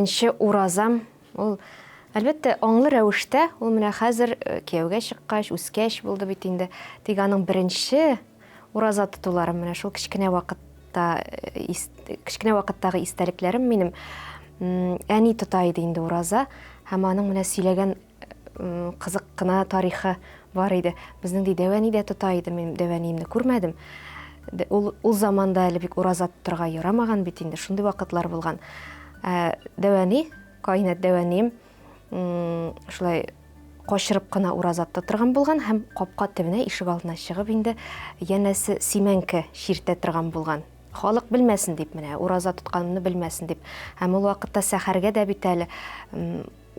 Беренче уразам ул, әлбәттә, аңлы рәвештә, ул менә хәзер э, кияүгә чыккач, үскәч булды бит инде. Тик аның беренче ураза тотуларым менә шул кечкенә вакытта, э, кечкенә вакыттагы истәлекләрем минем. Әни тота иде инде ураза, һәм аның менә сөйләгән кызык кына тарихы бар иде. Безнең ди дәү әни дә тота иде, мин дәү әниемне күрмәдем. Ул, ул заманда әле бик ураза тотырга ярамаган бит инде, шундый вакытлар булган. Ә, дәү әни, каинәт дәү әнием шулай качырып кына ураза тота торган булган һәм капка төбенә ишек алдына чыгып инде янәсе симәнке чиртә торган булган. Халык белмәсен дип менә, ураза тотканымны белмәсен дип. Һәм ул вакытта сәхәргә дә бит әле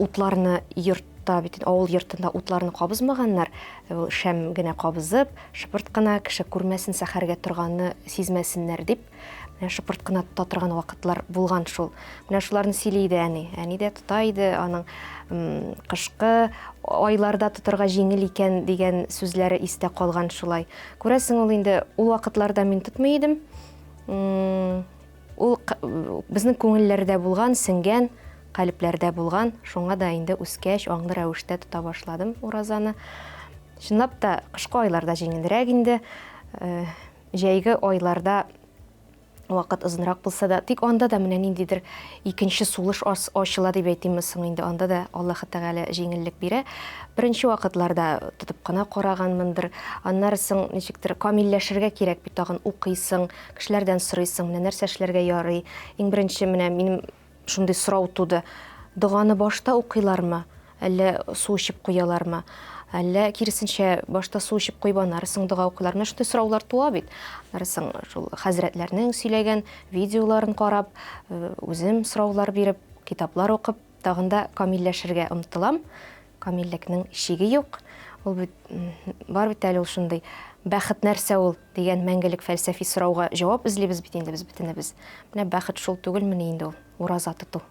Утларны йортта бит авыл йортында утларны кабызмаганнар. Ул шәм генә кабызып, шыпырт кына кеше күрмәсен, сәхәргә торганны сизмәсеннәр дип, менә шыпырт кына тота торган вакытлар булган шул. Менә шуларны сөйли иде әни. Әни дә тота иде, аның кышкы айларда тотарга җиңел икән дигән сүзләре истә калган шулай. Күрәсең, ул инде ул вакытларда мин тотмый идем. Ул безнең күңелләрдә булган, сеңгән, калебләрдә булган, шуңа да инде үскәч, аңлы рәвештә тота башладым уразаны. Чынлап та, кышкы айларда җиңелрәк инде. Э, җәйге айларда вакыт озынрак булса да, тик анда да менә ниндидер икенче сулыш ачыла дип әйтимме соң инде, анда да Аллаһы Тәгалә җиңеллек бирә. Беренче вакытларда тотып кына караганмындыр, аннары соң ничектер камилләшергә кирәк бит, тагын укыйсың, Кешеләрдән сорыйсың, менә нәрсә эшләргә ярый? Иң беренче менә минем шундый сорау туды. Доганы башта укыйлармы? Әллә су эчеп куялармы? Әллә киресенчә, башта су эчеп куеп, аннары соң дога укыйлар? Менә шундый сораулар туа бит. Аннары соң шул хәзрәтләрнең сөйләгән видеоларын карап, э, үзем сораулар биреп, китаплар укып, тагын да камилләшергә омтылам. Камиллекнең чиге юк. Ул бит бар бит әле ул шундый бәхет нәрсә ул дигән мәңгелек фәлсәфи сорауга җавап эзлибез бит инде без бөтенебез. Менә бәхет шул түгелмени инде ул, ураза тоту.